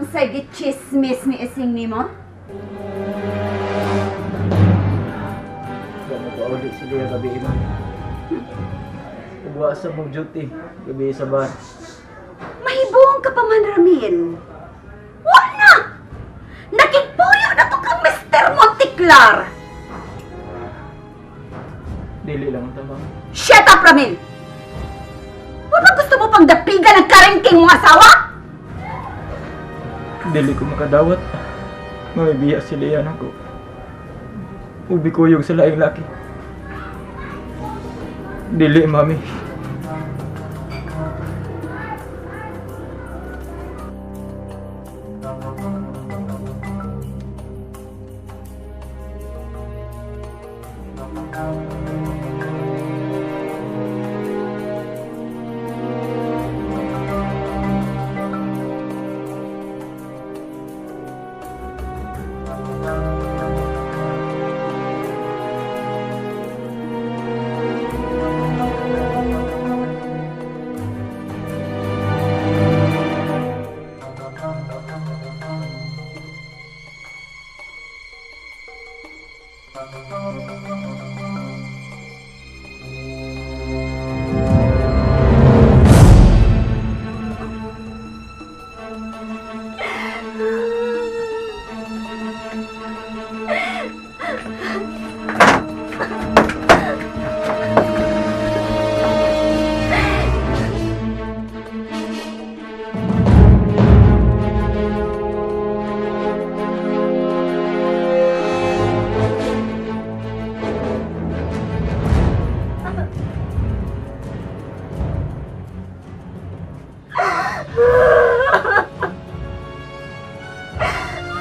Unsay gichismis ni ising nimo? Wa mo pauli si Lea gabi ma. Ugwa sa mong duty gabi sa bar. Mahibong ka pa man, Ramil. Wa na! Nakigpuyo na to kang Mr. Monticlar! Dili lang ta, ma'am. Shut up, Ramil! Wa ba gusto mo pang dapigan ang karengking mong asawa? Dili ko makadawat. Mamibiya si Lea nako. Ubi kuyog sa laing laki. Dili, mami.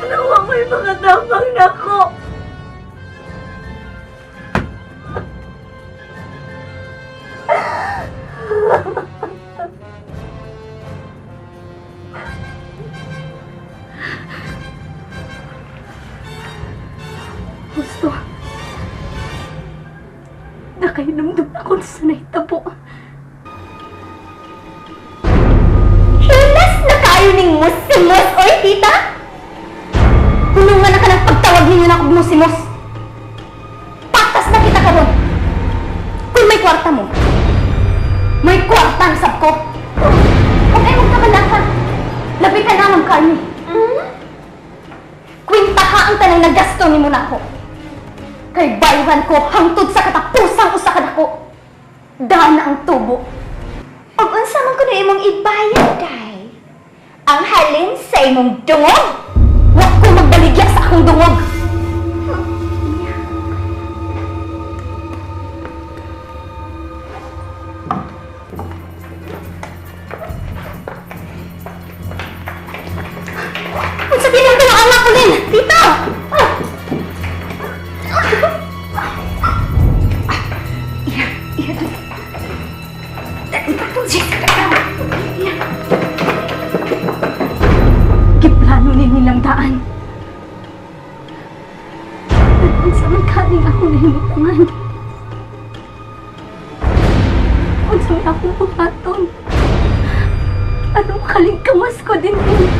Ano ako'y mga tapang nako? Gusto. Nakahinumdum ako sa nahitabo. Hilas na kayo ning musimos, oy, tita! Kulungan na ka ng pagtawag ninyo na akong musimos. Patas na kita karon. Kung may kwarta mo, may kwarta ang sab ko. Huwag ay huwag ka malaka. Labi ka na, Ma'am Carmi. Hmm? Kwinta ka ang tanang nagasto ni mo na ako. Kay bayran ko hangtod sa katapusang usa ka dako. Daan na ang tubo. Ug unsa man kuno imong ibayad day? Ang halin sa imong dungog. Wa ko magbaligya sa akong dungog. Unsa tinang anak ko din? Tita! Ah! Iya, iya. Giplano ni nilang daan. Unsa man kaning ako nahimutangan? Unsa man akong buhaton? Anong kalingkamas ko din eh?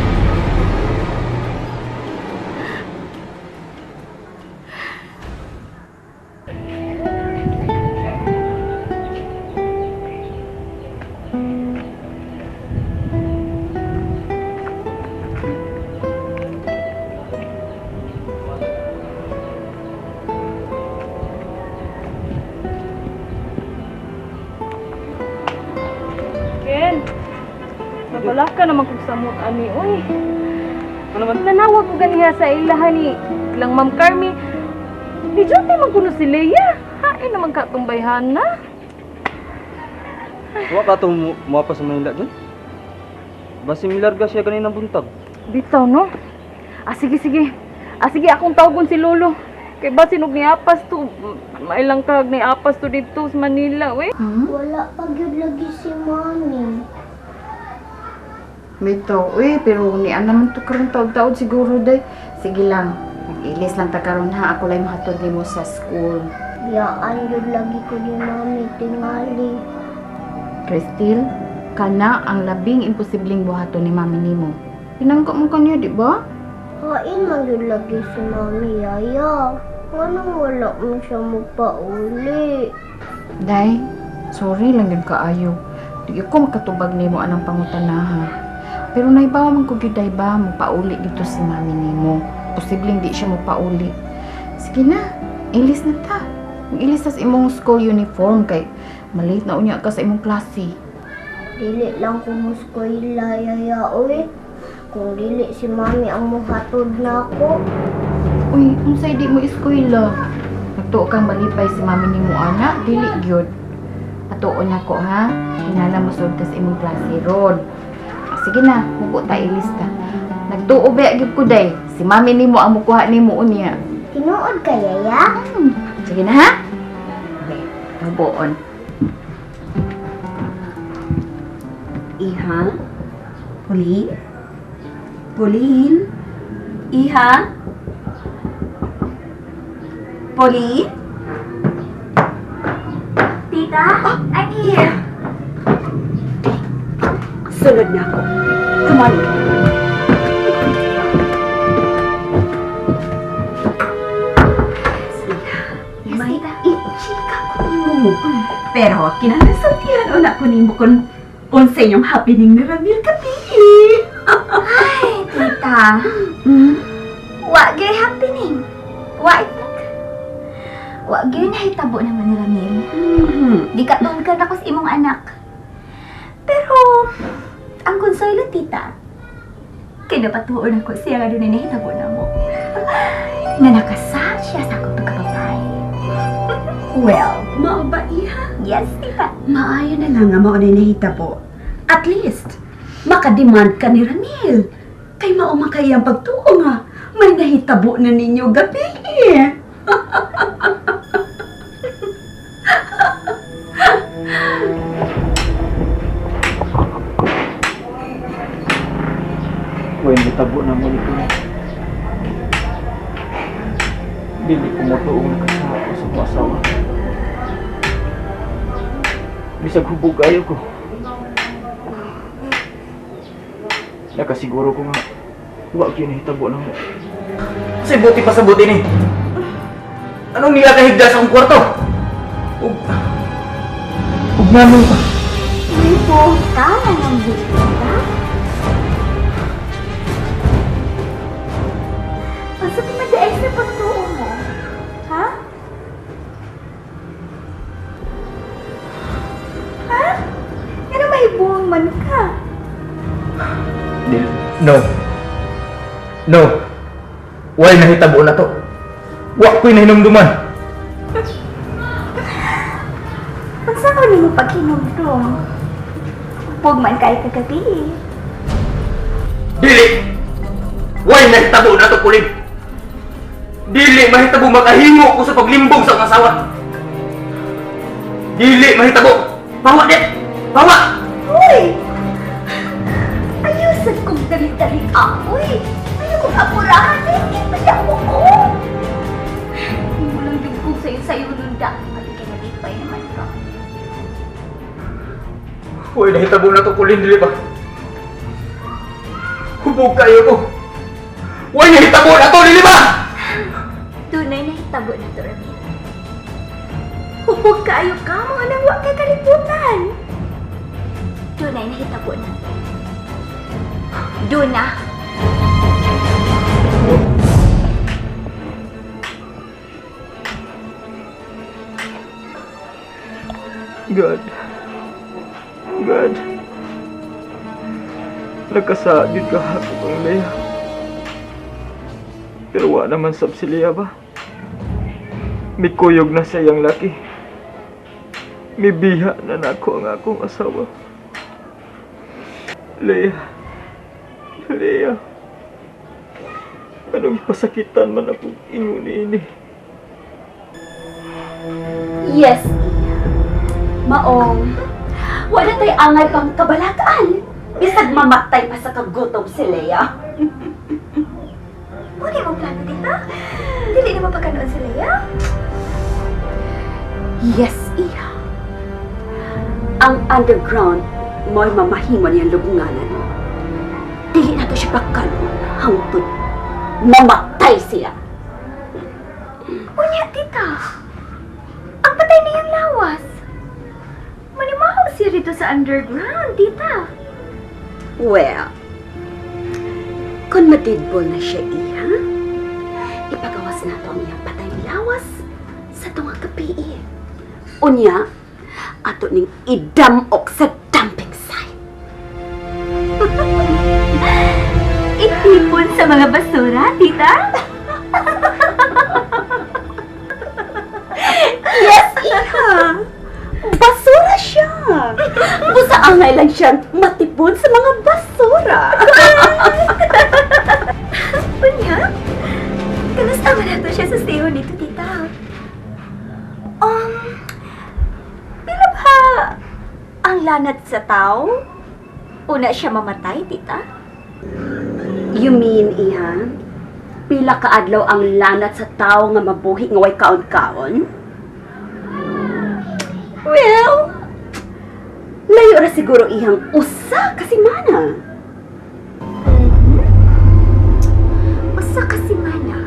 Ken, nabala ka naman kung samot ani, uy. Ano man? Nanawag ko ganiha sa ilahan ni lang Ma'am Carmi. Di duty man kuno si Leia. Hain naman ka tumbayhan na. Wa ka itong muapa sa Manila dun? Basi milarga siya kaninang buntag. Bitaw no. Ah sige sige. Ah sige akong tawagon si Lolo. Kay basin og niapas to, mailang kag niapas to dito sa Manila, we. Wala pa gyud lagi si Mami. Bitaw, uy, pero ni ana man to karon taod-taod siguro day. Sige lang, mag-ilis lang ta karon ha. Ako lang mahatod nimo sa school. Biyaan gyud lagi ko ni Mami tingali. Cristil, kana ang labing imposibleng buhaton ni mami nimo. Pinangka mo kaniya, di ba? Hain man yun lagi si Mami, Yaya. Anong wala mo siya magpauli? Day, sorry lang yun kaayo. Di ko makatubag nimo anang pangutanaha. Pero naibawa man ko gyud, day, ba, mopauli dito si mami nimo. Posibleng di siya mopauli. Sige na, ilis na ta. Ilis ta sa imong school uniform kay malate na unya ka sa imong klase. Dili lang ko muskwela, Yaya, oy. Kung dili si Mami ang muhatod na ako. Uy, unsay di mo eskwela? Nagtuo kang malipay si mami nimo ana, dili gyud. Patuon nako ha. Kinahanglan mosud ka sa imong klase ron. Ah, sige na, mubo ta, ilis ta. Nagtuo ba gyud ko, day. Si mami nimo ang mukuha nimo unya. Tinuod ka, Yaya? Sige na ha. Okay, mubuon. Iha? Pauline? Pauline? Iha? Pauline? Tita, I'm here. Sunod na ako. Come on. Yes, May tita. ichika ko nimo. Pero kinahanglan una ko nimo kung unsa inyong happening ni Ramil gabi. Ay, tita. Wa gyud happening. Wa think. Wa gyud nahitabo naman ni Ramil. Di ka tuon ka na ko sa imong anak. Pero ang konsuelo, tita, kay napatuon ako siya nga dunay nahitabo na mo. Nga nakasal siya sa akong pagkapapay. Well, mao ba, iha? Yes, tita. Maayo na lang nga mao na nahitabo. At least, makademand ka ni Ramil. Kay mao man kay ang pagtuo nga, may nahitabo na ninyo gabi. Way nitabo na mo nito. Dili ko motuong nakasako sa akong asawa. Bisag hubog ayo ko. Nakasiguro ko nga wa gyud nahitabo na mo. Kasi buti pa sa buti ni. Anong nila kahigda sa akong kwarto? Ug ug nganong Uy, ka na ng buta. Unsa pa man diay sa pagtuo mo? Ha? Ha? Ano may buwang man ka? No. No. Way nahitabo na to. Wa ko'y nahinumduman. Unsa ko nimo paghinumdum? Upog man kay kagabi. Dili! Way nahitabo na to, Kulin! Dili mahitabo makahimo ko sa paglimbong sa akong asawa. Dili mahitabo! Bawa di! Bawa! Uy! Ayusan kong dali-dali ka, uy! Ayaw kong apurahan eh! Ipayak mo ko! Hindi mo lang dugtong sa'yo-sa'yo nunda. Pati kay nalipay naman ka. Way nahitabo na to, Kulin, dili ba? Hubog kayo ko. Way nahitabo na to, dili ba? Tunay na hitabo na to, Ramil. Hubog kaayo ka mo anang wa kay kalibutan. Tunay na hitabo na to. Duna. God. God. Nagkasagid ka hapon ang Leia. Pero wa naman sab si Leia ba? Mikuyog na sa iyang laki. Mibiha na nako ang akong asawa. Leia. Leia. Anong ipasakitan man akong ingon ini? Yes, Iha. Maong, wala tay angay pang kabalakaan. Bisag mamatay pa sa kagutom si Leia. Wala mong plano, tita? Dili na mapagkanoon si Leia? Yes, Iha. Ang underground mo'y mamahimo niyang lubunganan. Dili Dili na to siya pagkanon hangtod mamatay siya. Unya, tita. Ang patay niyang lawas. Manimaho siya dito sa underground, tita. Well, kung madidbol na siya iha, ipagawas na to ang iyang patay lawas sa tunga kapii. Unya, ato ning idamok sa dumping site. Itipon sa mga basura, tita. Yes, iha! Basura siya! Busa angay lang siyang matipon sa mga basura. Unya, kamusta man nato siya sa stayhon dito, tita? Pila ba ang lanat sa tao? Una siya mamatay, tita? You mean, iha? Pila ka adlaw ang lanat sa tao nga mabuhi nga way kaon-kaon? Well, layo ra siguro ihang usa ka semana. Usa ka semana.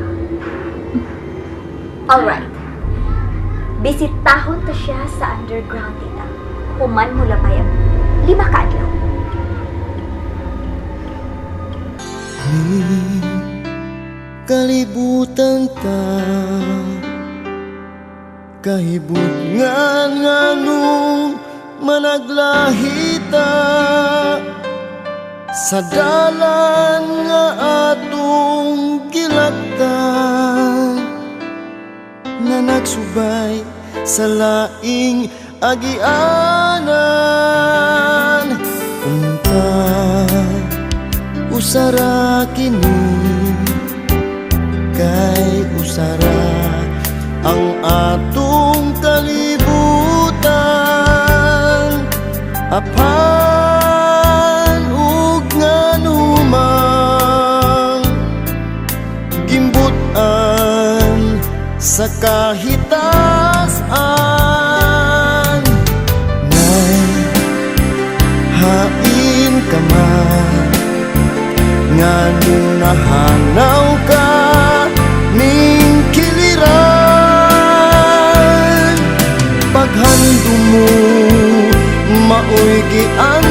Alright. Bisitahon to siya sa underground, tita. Human mo labay ang 5 ka adlaw. Kalibutan ta kahibutngan nganong managlahita sa dalan nga atong gilaktan nga nagsubay sa laing agianan. Unta usara kini kay usara ang atong kalibutan, apan ug nganumang gimbutan sa kahitasan. Nay, hain ka man, nganong nahanaw ka ning kiliran? Paghandom mo maoy giantuman.